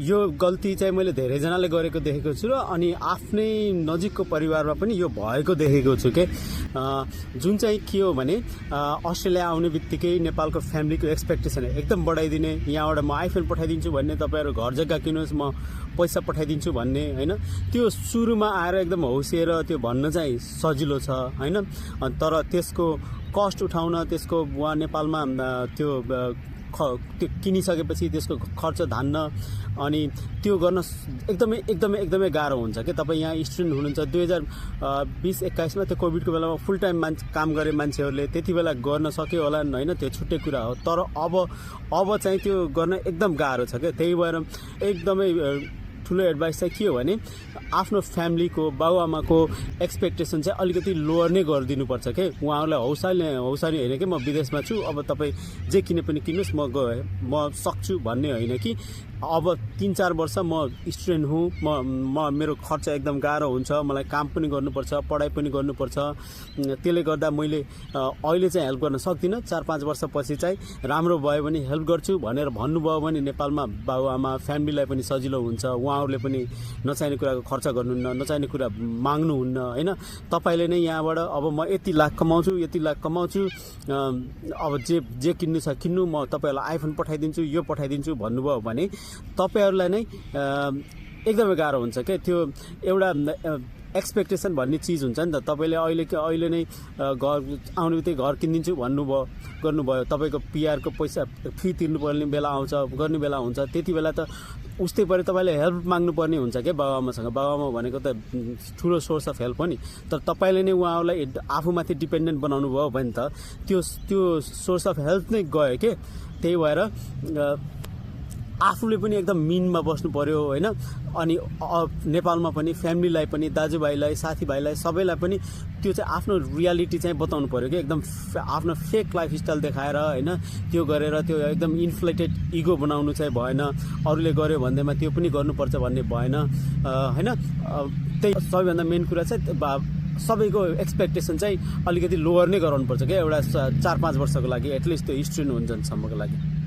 यो गल्ती चाहिँ मैले धेरैजनाले गरेको देखेको छु र अनि आफ्नै नजिकको परिवारमा पनि यो भएको देखेको छु के जुन चाहिँ के हो भने अस्ट्रेलिया आउने बित्तिकै नेपालको फ्यामिलीको एक्सपेक्टेसन एकदम बढाइदिने, यहाँबाट म आइफोन पठाइदिन्छु भन्ने, तपाईँहरू घर जग्गा किन्नुहोस् म पैसा पठाइदिन्छु भन्ने होइन। त्यो सुरुमा आएर एकदम हौसिएर त्यो भन्न चाहिँ सजिलो छ होइन, तर त्यसको कस्ट उठाउन, त्यसको वहाँ नेपालमा त्यो किनिसकेपछि त्यसको खर्च धान्न अनि त्यो गर्न एकदमै गाह्रो हुन्छ कि। तपाईँ यहाँ स्टुडेन्ट हुनुहुन्छ 2020-21 मा त्यो कोभिडको बेलामा फुल टाइम काम गरे मान्छेहरूले, त्यति बेला गर्न सक्यो होला होइन, त्यो छुट्टै कुरा हो। तर अब चाहिँ त्यो गर्न एकदम गाह्रो छ क्या। त्यही भएर एकदमै ठुलो एडभाइस चाहिँ के हो भने आफ्नो फ्यामिलीको बाबुआमाको एक्सपेक्टेसन चाहिँ अलिकति लोअर नै गरिदिनुपर्छ के। उहाँहरूलाई हौसानी होइन कि म विदेशमा छु अब तपाईँ जे किने पनि किन्नुहोस् म सक्छु भन्ने होइन कि। अब 3-4 वर्ष म स्टुडेन्ट हुँ, म मेरो खर्च एकदम गाह्रो हुन्छ, मलाई काम पनि गर्नुपर्छ, पढाइ पनि गर्नुपर्छ, त्यसले गर्दा मैले अहिले चाहिँ हेल्प गर्न सक्दिनँ। 4-5 वर्षपछि चाहिँ राम्रो भयो भने हेल्प गर्छु भनेर भन्नुभयो भने नेपालमा बाबुआमा फ्यामिलीलाई पनि सजिलो हुन्छ। उहाँहरूले पनि नचाहिने कुराको खर्च गर्नुहुन्न, नचाहिने कुरा माग्नुहुन्न होइन। तपाईँले नै यहाँबाट अब म यति लाख कमाउँछु अब जे किन्नु छ किन्नु, म तपाईँहरूलाई आइफोन पठाइदिन्छु, यो पठाइदिन्छु भन्नुभयो भने तपाईहरूलाई नै एकदमै गाह्रो हुन्छ क्या। त्यो एउटा एक्सपेक्टेसन भन्ने चिज हुन्छ नि त। तपाईँले अहिले नै घर आउने बित्तिकै घर किनिदिन्छु गर्नुभयो, तपाईँको पिआरको पैसा फी तिर्नुपर्ने बेला गर्ने बेला हुन्छ, त्यति बेला त उस्तै पऱ्यो तपाईँले हेल्प माग्नुपर्ने हुन्छ क्या बाबुआमासँग। बाबुआमा भनेको त ठुलो सोर्स अफ हेल्प हो नि, तर तपाईँले नै उहाँहरूलाई आफूमाथि डिपेन्डेन्ट बनाउनु भयो भने त त्यो सोर्स अफ हेल्प नै गयो के। त्यही भएर आफूले पनि एकदम मिनमा बस्नु पर्यो होइन। अनि नेपालमा पनि फ्यामिलीलाई पनि, दाजुभाइलाई, साथीभाइलाई, सबैलाई पनि त्यो चाहिँ आफ्नो रियालिटी चाहिँ बताउनु पर्यो कि। एकदम आफ्नो फेक लाइफस्टाइल देखाएर होइन, त्यो गरेर त्यो एकदम इन्फ्लेटेड इगो बनाउनु चाहिँ भएन। अरूले गर्यो भन्दैमा त्यो पनि गर्नुपर्छ भन्ने भएन होइन। त्यही सबैभन्दा मेन कुरा चाहिँ सबैको एक्सपेक्टेसन चाहिँ अलिकति लोअर नै गराउनुपर्छ क्या, एउटा 4-5 वर्षको लागि एटलिस्ट त्यो स्टुडेन्ट हुन्छसम्मको लागि।